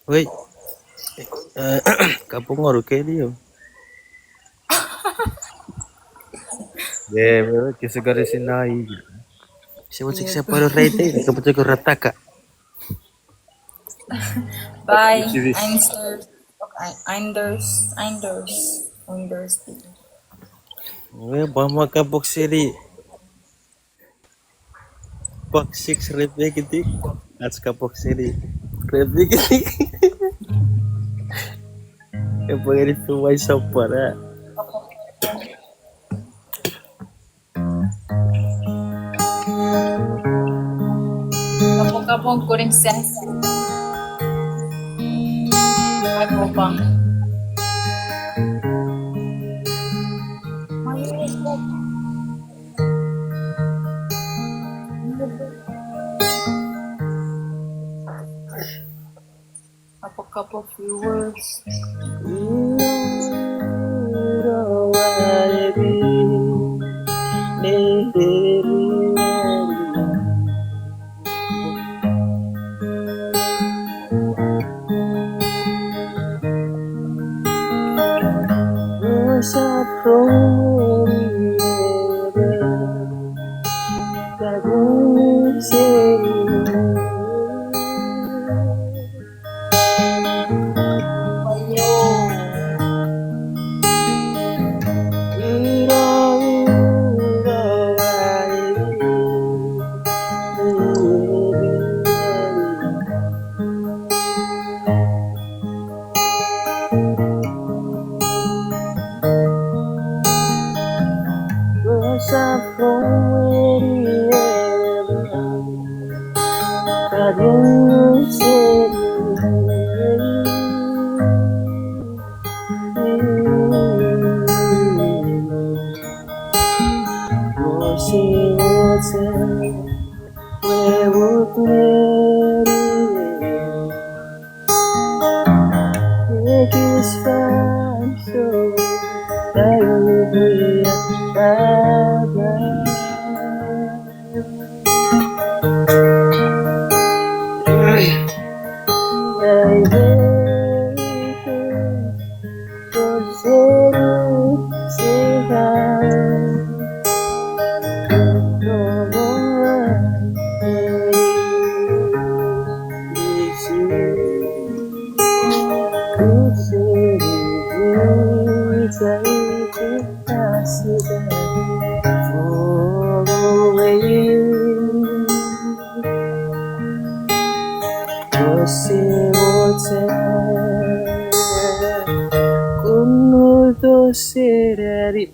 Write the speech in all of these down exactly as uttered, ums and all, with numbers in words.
Wei. Eh, kapung ngoruk keni o. Eh, wewe, kese karisin ai. Se wachik se paro raite, kapung chok rataka. Bye, Einsters. Ei-, Einders, Einders, Einders. Wewe, pwan mwa kapung seni. Box six repekitik. Ach kapung seni. Repekitik. Epwe ngeni fu wai sopana. Kapong, kapong, kuring sen. Ai, kopang. Apo couple viewers.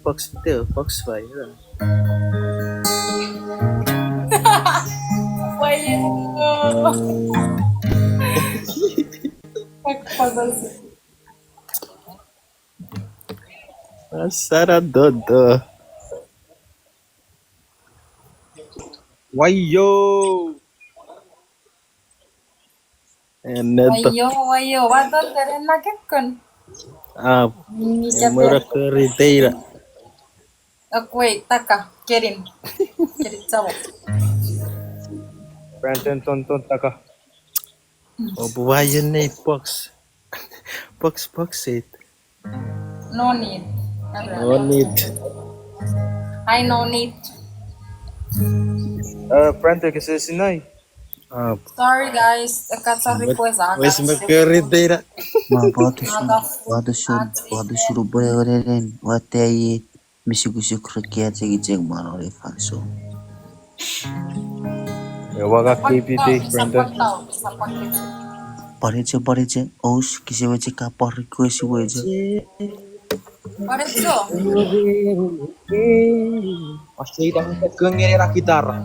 Box, box fire. Asara dodo. Wayo. Enneto. Wayo, wayo, wato teren nakekkon. Ah, ni mora kori teira. Okwei, taka, kerin. Kerin sabo. Brandon, ton, ton, taka. Obu wayo nei box. Box, box it. No need. No need. I no need. Uh, Brandon, kese sinai. Ah. Sorry, guys. Ekka sorry, wes, wes me kori teira. Ma, patu sun, patu sun, patu sun, pwe oreren, what they eat. Misukisuk rekia cheki chek mano le fanso. Ewa ka K P T, Brandon. Pariche, pariche, ous, kise weche ka pari kwesi weche. Pariche. Asei da kungere la kitara.